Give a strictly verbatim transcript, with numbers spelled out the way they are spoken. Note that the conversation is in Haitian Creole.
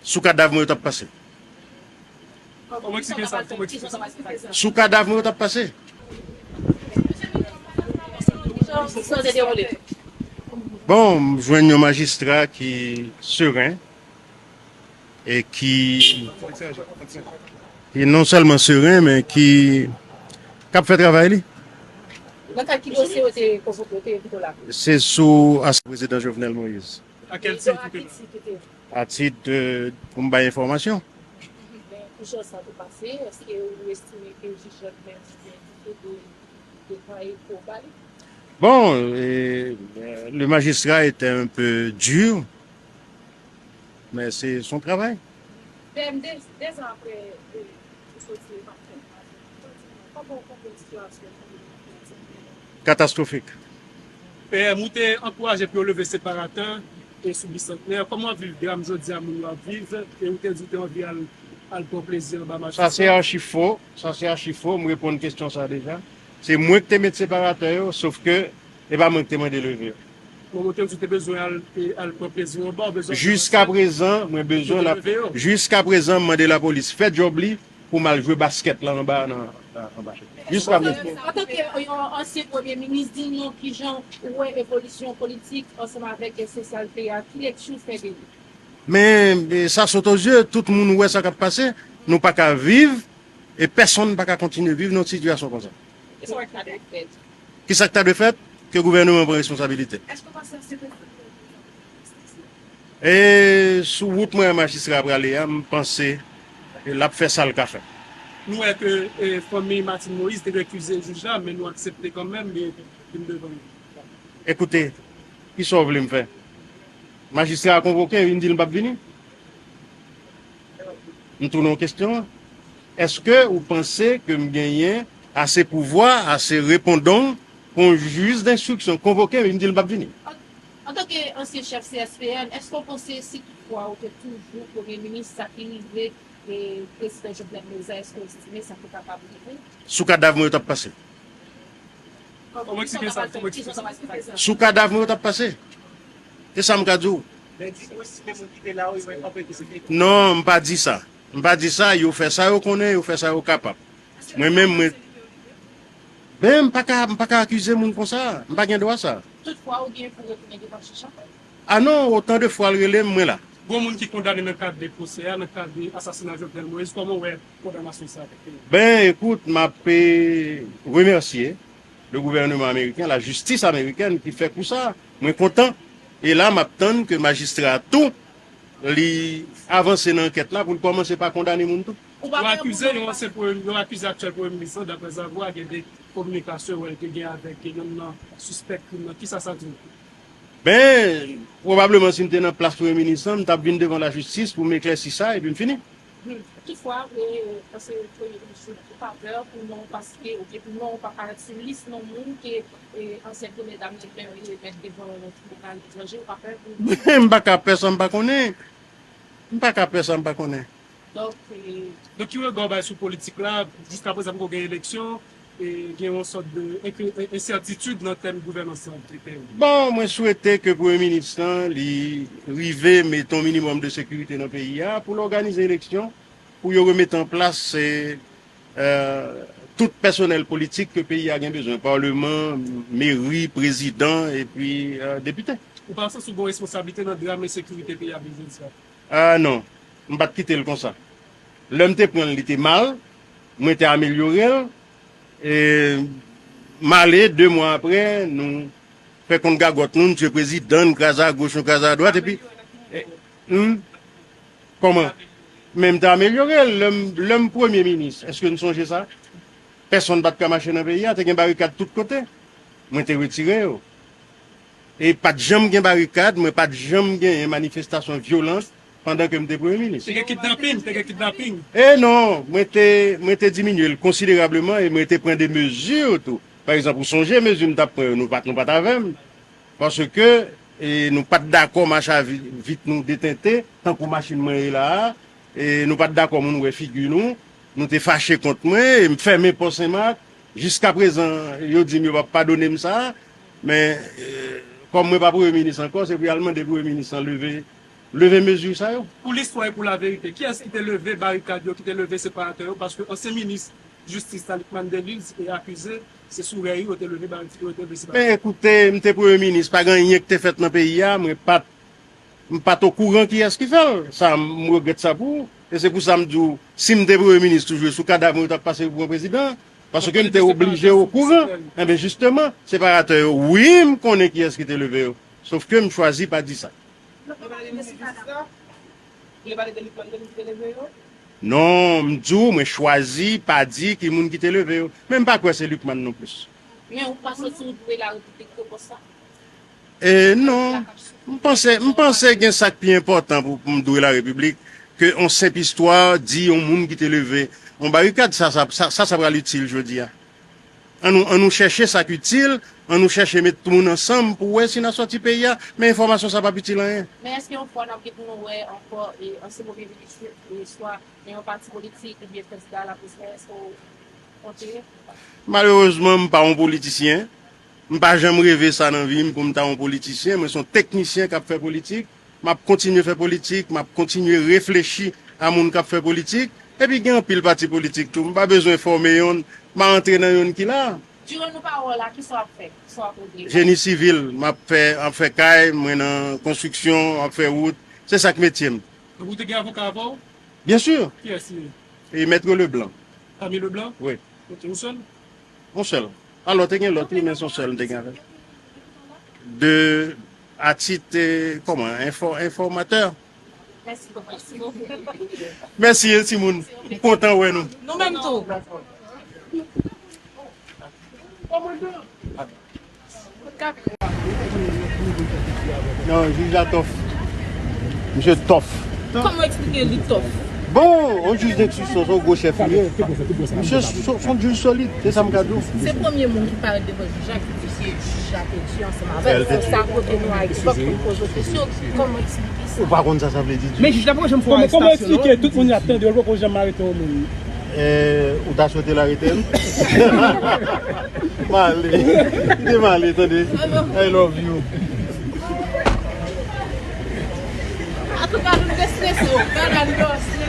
Sou kadav mwen yo t ap pase. Sou kadav mwen yo t ap pase. Bon, m jwenn yon majistra ki seren e ki, ki non sèlman seren, men ki, k ap fè travay li. Nan kad ki dosye yo te konvoke, yo te envite w la? Se sou as prezidan Jovenel Moïse. A kèl tit ou te la? A tit de, pou m bay enfòmasyon. Men kijan sa te pase? Èske ou estime ke jij Jacques Mercier te de, de kay pou bali? Bon, eh, le magistrat était un peu dur, mais c'est son travail. P M, de, de zan apre, eh, ou soti, e pa fè. Kòman w konprann sitiyasyon? Katastwofik. P M, ou te ankouraje pou yo leve separatè e sou Bisantnè. Kòman w ap viv dram jodi a moun yo ap viv e ou te di w te anvi al, al pran plezi anba machis la? Sa se achi fo, sa se achi fo, m reponn kesyon sa deja. Se mwen ki te met separatè yo, sof ke e pa mwen ki te mande leve yo. Bon, ou te di w te bezwen al, e, al pran plezi anba, ou bezwen... Jiska prezan, mwen bezwen la, jiska prezan, m mande lapolis fè djòb li pou m al jwe baskèt la anba nan, nan, anba. Jiska prezan. Antanke yon ansyen premye minis, di nou kijan ou wè evolisyon politik ansanm avèk espesyalite a, ki lekti w fè de li? Men, e, sa sot o zye, tout moun wè sa k ap pase, nou pa ka viv, e pèsonn pa ka kontinye viv nan yon sitiyasyon konsa. Kisa k ta dwe fèt? Kisa k ta dwe fèt? Ke gouvènman pran responsabilite. Èske w panse se... E sou wout mwen a majistra a prale a, m panse l ap fè sa l ka fè. Nou wè ke, e, fanmi Martine Moïse te rekize jij la, men nou aksepte kanmenm, e vin devan nou. Ekoute, kisa w vle m fè? Majistra a konvoke, vin di l m p ap vini? M tounen w kesyon an. Èske ou panse ke m genyen ase pouvwa, ase repondong pou yon jij denstriksyon konvoke m, vin di l m p ap vini? An, antanke ansyen chèf C S P N, èske w panse si toutfwa ou te toujou premye minis, sa ki rive, e, prezidan Jovenel Moïse la, èske w estime sa te kapab rive? Sou kadav mwen yo t ap pase. Kòman eksplike sa? Kòman eksplike sa? Sou kadav mwen yo t ap pase. Se sa m ka di w. Non, m pa di sa. M pa di sa, yo fè sa yo konnen, yo fè sa yo kapab. Mwen menm, mwen, ben, m pa ka, m pa ka akize moun konsa. M pa gen dwa sa. Toutfwa, ou gen pou retounen devan jij la? A non, otan de fwa l rele m, mwen la. Gon moun ki kondane nan kad de pwosè a, nan kad de asasina Jovenel Moïse, kòman w wè kondanasyon sa a? Ben, ekout, m ap, e, remèsye le gouvènman ameriken, la jistis amerikèn ki fè kou sa. Mwen kontan. E la, m ap tann ke majistra a tou, li avanse nan ankèt la pou l kòmanse pa kondane moun tou. Yo akize yon ansyen premye, yo akize aktyèl premye minis lan, daprè zavwa, gen de kominikasyon wè l te gen avèk yonn nan sispèk krim nan. Kisa sa di w? Ben, pwobableman, si m te nan plas premye minis lan, m t ap vin devan lajistis pou m eklèsi sa, epi m fini. Hmm. Toutfwa, e, paske premye minis ou pa pè pou non, paske, oubyen pou non pa parèt sou lis non moun ke, e, ansyen premyè dam te fè, e, met devan tribinal etranje, ou pa pè pou... M pa ka pè sa m pa konnen. M pa ka pè sa m pa konnen. Donk, e, donk, ki rega w bay sou politik la? Jiskaprezan poko gen eleksyon, e gen yon sòt de enkye-, e, ensètitid nan tèm gouvènans lan. Bon, mwen swete ke premye minis lan, li rive mete yon minimòm de sekirite nan peyi a pou l òganize eleksyon, pou yo remete an plas, e, e, tout pèsonèl politik ke peyi a gen bezwen, palman, meri, prezidan, epi, e, depite. Ou pa santi w gen yon responsablite nan dram ensekirite peyi a viv jodi a? A non, m pa t kite l konsa. Lè m te pran l, li te mal, mwen te amelyore l, e m ale, de mwa apre, nou fè konn gagòt nou, n tye prezidan, n kraze agoch, nou kraze adwat, epi, e, hmm? Kòman? Men m te amelyore l, lè m, lè m premye minis, èske n sonje sa? Pèsonn pa t ka mache nan peyi a, te gen barikad tout kote. Mwen te retire yo. E pa t janm gen barikad, mwen pa t janm genyen manifestasyon vyolan pandan ke m te premye minis. Te gen kidnaping, te gen kidnaping. E non, mwen te, mwen te diminye l konsiderableman e mwen te pran de mezi tou. Pa egzanp, ou sonje mezi m t ap pran yo, nou pa t, nou pa t avè m. Paske, e, nou pa t dakò mach a vi-, vit nou detente, tankou machin mwen ye la a. E nou pa t dakò moun wè figi nou. Nou te fache kont mwen, e m fèmen pò Senmak. Jiskaprezan, yo di m yo p ap padone m sa. Men, e, kòm mwen pa premye minis ankò, se pou y al mande premye minis lan leve, leve mezi sa yo. Pou listwa e pou laverite, kiyès ki te leve barikad yo, ki te leve separatè yo? Paske ansyen minis jistis la, Lucmane Delille, e akize se sou rèy yo te leve barikad, yo te leve separatè. Men ekoute, m te premye minis, pa gen anyen ki te fèt nan peyi a, mwen pa t, m pa t okouran kiyès ki fè l. Sa, m regrèt sa pou ou. E se pou sa m di w, si m te premye minis toujou, e sou kadav mwen yo t ap pase pou pran prezidan. Paske m te oblije okouran. Enben, jisteman, separatè yo, wi, m konnen kiyès ki te leve yo. Sòf ke m chwazi pa di sa. Non, m di w, mwen chwazi pa di ki moun ki te leve yo. Men m pa kwè se Lucmane non plis. Men ou pa santi ou dwe larepiblik twò konsa? E non. M panse, m panse gen sa k pi enpòtan pou, pou m dwe larepiblik ke yon senp istwa di yon moun ki te leve yon barikad. Sa, sa, sa, sa, sa pral itil jodi a. Ann nou, ann nou chèche sa k itil, ann nou chèche met tout moun ansanm pou wè si n a sòti peyi a, men enfòmasyon sa p ap itil anyen. Men èske yon fwa n ap gen pou nou wè ankò e ansyen premye minis yo, e swa nan yon pati politik oubyen kandida a la prezidan, èske w konte? Malerezman, m pa yon politisyen. M pa janm reve sa nan vi m pou m ta yon politisyen. Mwen se yon teknisyen k ap fè politik. M ap kontinye fè politik, m ap kontinye reflechi a moun k ap fè politik. Epi gen anpil pati politik tou. M pa bezwen fòme yonn, m a antre nan yonn ki la. Diran nou pa wè w la, kisa w ap fè? Kisa w ap regle? Jeni sivil, m ap fè, ap fè kay, mwen nan konstriksyon, m ap fè wout. Se sa k metye m. Donk ou te gen avoka avè w? Byen si. Kiyès li ye? E Mèt Leblanc. Camille Leblanc? Wi. Ok, ou sèl? Yon sèl. Alò, te gen lòt, wi, men se yon sèl m te gen avè l. De, a tit, eh, kòman, enfò, enfòmatè. Mèsi bokou. Mèsi, eh, timoun. M kontan wè nou. Nou menm tou. Non, jij la tòf. Misye tòf. Kòman w eksplike li tòf? Bon, yon jij denstriksyon, se yon gwo chèf li ye. Misye se se yon jij solid, se sa m ka di w. Se premye moun ki parèt devan jij la ki di se jij la te di ansanm avè l. Sa kote nou a epòk pou n poze w kesyon, kòman w eksplike sa? Ou pa konn sa sa vle di ditou. Men jij la poko janm fè yon arestasyon non. Kòman, kòman w eksplike tout moun y ap tande yo, l poko janm arete yon moun? Eh, ou ta swete l arete l? M ale. Kite m ale, tande. I love you. Antouka, nou te strese, w gade andos.